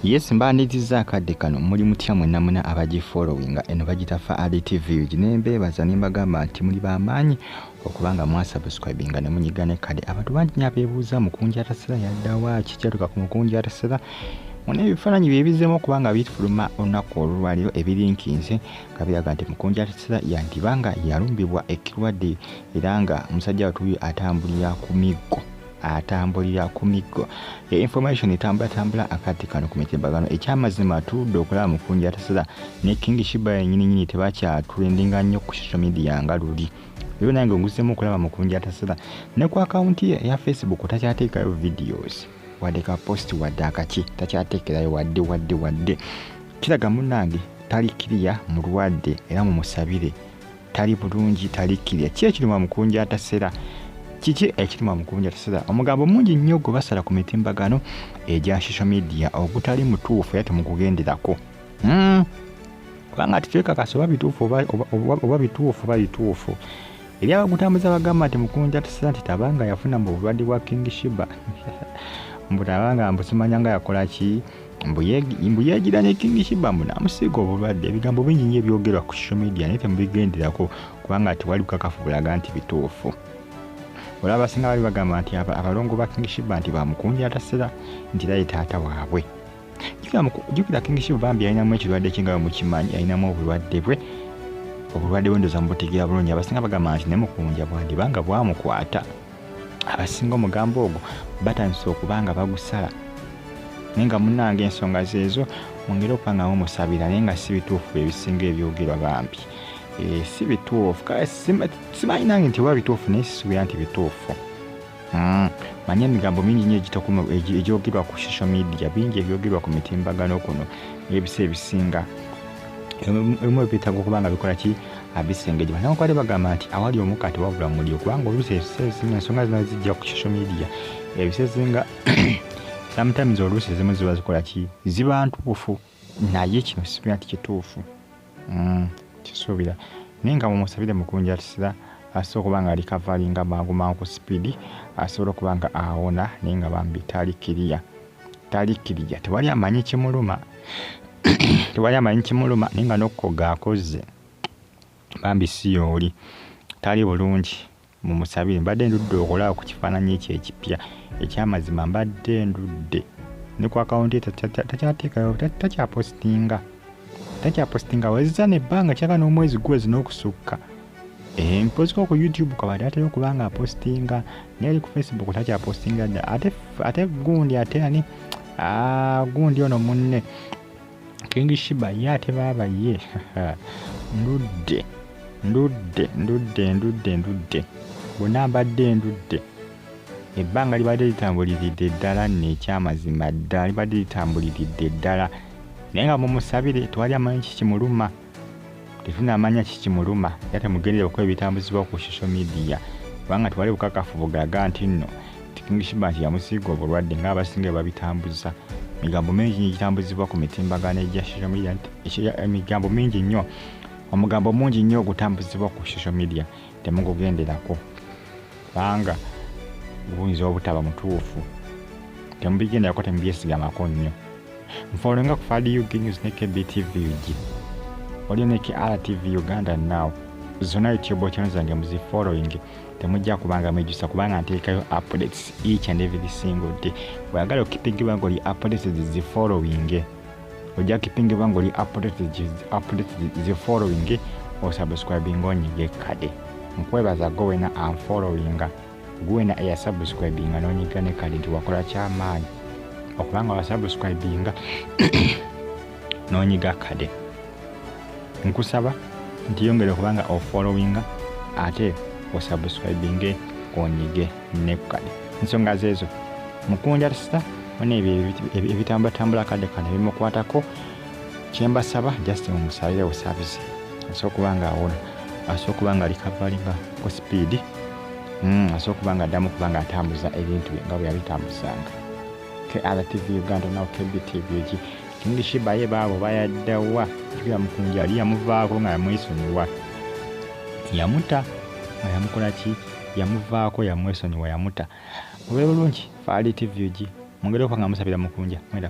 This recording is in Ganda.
Yes, mbaniriza akadde kano. Muli mutya mwenna muna abagifollowinga? Eno bagita Faali TV. Nembeebaza ne mbagamba nti muli b'amaanyi okubanga mwasubscribinga ne munyiga ne kade. Abantu bangi nnyo abeebuuza Mukunja Atasera yaddawa, kikyatuka ku Mukunja Atasera. Muna ebifaananyi bye bizzeemu okuba nga bifuluma olunaku olwaleero ebirinkinze nga biraga nti Mukunja Atasera yandiba nga yalumbibwa ekirwadde, era nga musajja wattu atambulira ku miggo, atambulira ku miggo. Information etambulatambula akati kano ku mitimbagano. Ekyamazima, tuludde okulaba Mukunja Atasera ne King Sheebah yennyini nyini tebakyatrendinga nnyo ku social media nga luli. Leero nange nguzemu okulaba Mukunja Atasera ne ku akawunti ye eya Facebook takyateekayo videos, wadde ka post, wadde akaki, takyateekerayo wadde wadde wadde. Kiraga munnange tali kiriya, mulwadde, era mumusabire, tali bulungi, tali kiriya. Ki ekiruma Mukunja Atasera? Kiki ekiruma Mukunja Atasera? Omugambo mungi nnyo gwe basala ku mitimbagano egya social media ogutali mutuufu, era temugugenderako, kubanga tetwekakasa oba bituufu oba bituufu oba bituufu. Eri abagutambuza bagamba nti Mukunja Atasera nti tabanga yafuna mu bulwadde bwa King Sheebah, mbu tabanga, mbu simanya nga yakola ki, mbu yeegira ne King Sheebah, mbu namusiiga obulwadde. Ebigambo bingi nnyo ebyogerwa ku social media, naye temubigenderako kubanga tewali bukakafu bulaga nti bituufu. Olaba abasinga bali bagamba nti abalongo ba King Sheebah nti bamukunja Atasera, nti era ye taata waabwe. Jjukira King Sheebah bambi yalinamu ekirwadde kye nga bwe mukimanyi, yalinamu obulwadde bwe. Obulwadde bwe ndowooza mubutegeera bulungi. Abasinga bagamba nti ne Mukunja bwandiba nga bwamukwata. Abasinga omugambo ogwo batandise okuba nga bagusala, naye nga munnange ensonga zeezo, mwongere okuba nga mumusabira, naye nga si bituufu ebisinga ebyogerwa bambi. Si bituufu. Kale simanyi nange nti oba bituufu, naye sisuubira nti bituufu. Manyi emigambo mingi nnyo egyogerwa ku social media, bingi ebyogerwa ku mitimbagano kuno, ebiseera ebisinga ebimu byetaaga okuba nga bikola ki, abisengejebwa. Newankubadde bagamba nti awali omukka tewabula muliro, kubanga oluusi ebiseera ebisinga ensonga zino zijja ku social media, ebiseera ebisinga sometimes oluusi ezimu ziba zikola ki, ziba ntuufu, naye kino sisuubira nti kituufu. Kisuubira, naye nga mumusabire Mukunja Atasera asobola okuba nga arecoveringa mangu mangu ku speed, asobola okuba nga awona, naye nga bambi tali kiriya, tali kiriya, tewali amanyi kimuluma, tewali amanyi kimuluma, naye nga n'okukoga akoze bambi si yooli, tali bulungi, mumusabire. Mbadde ndudde okulaba ku kifaananyi ekyo ekipya. Ekyamazima, mbadde ndudde ne ku akawunti ye takyateekayo, takyapostinga, takyapostinga wezza nebbanga kyaka n'omwezi guweze n'okusukka. Mpoziko ku YouTube kabadde atera okuba nga apostinga, naye ali ku Facebook takyapostinga dda. Ate gundi, ate ani, gundi ono munne King Sheebah ye, ate baaba ye ndudde, ndudde, ndudde, ndudde, ndudde, bonna mbadde ndudde. Ebbanga libadde litambuliridde ddala nno, ekyamazima ddala libadde litambuliridde ddala, naye nga mumusabire, tewali amanyi kikimuluma, tetunamanya kikimuluma, era temugendere okuba ebitambuzibwa ku social media, kubanga tewali bukakafu bugalaga nti nno King Sheebah nti yamusiiga obulwadde ng'abasinga babitambuza. Emigambo mingi nnyo egitambuzibwa ku mitimbagano egya social media, emigambo mingi nnyo, omugambo mungi nnyo ogutambuzibwa ku social media, temugugenderako kubanga guyinza obutaba mutuufu. Temubigenderako, temubyesigamako nnyo. Nfollowinga ku Fadi UG News ne KBTV UG, waliyo ne KRTV Uganda Now, zonna YouTube channel zange muzifollowing, temujja kubanga mwejjusa, kubanga nteekayo updates each and every single day. Bweyagala okipingibwa nga oli updates, zifollowing, ojja kipingibwa nga oli updated, zifollowing, osubscribing, onyige kade. Nkwebaza gwe wena anfollowinga, gwe wena eyasubscribinga n'onyiga ne kade, nti wakola kyamaanyi okubanga wasubscribinga n'onyiga kade. Nkusaba nti yongere okubanga ofollowinga ate osubscribinge, onyige ne kade. Ensonga zeezo, Mukunja Atasera ona ebyo ebitambulatambula akadde kano ebimukwatako. Kyembasaba, just mumusabire busabizi asobola okuba nga awona, asobola okuba nga recoveringa ku speed, asobola okuba nga addamu okuba nga atambuza ebintu bye nga bwe yabitambuzanga. KRTV Uganda nawo, KBTV egi. King Sheebah ye baabo bayaddawa? Jjukira Mukunja ali yamuvaako nga yamwesonyiwa, yamuta nga yamukola ki, yamuvaako, yamwesonyiwa, yamuta. Mube bulungi. Faali TV ug, mwongere okuba nga musabira Mukunja mwera.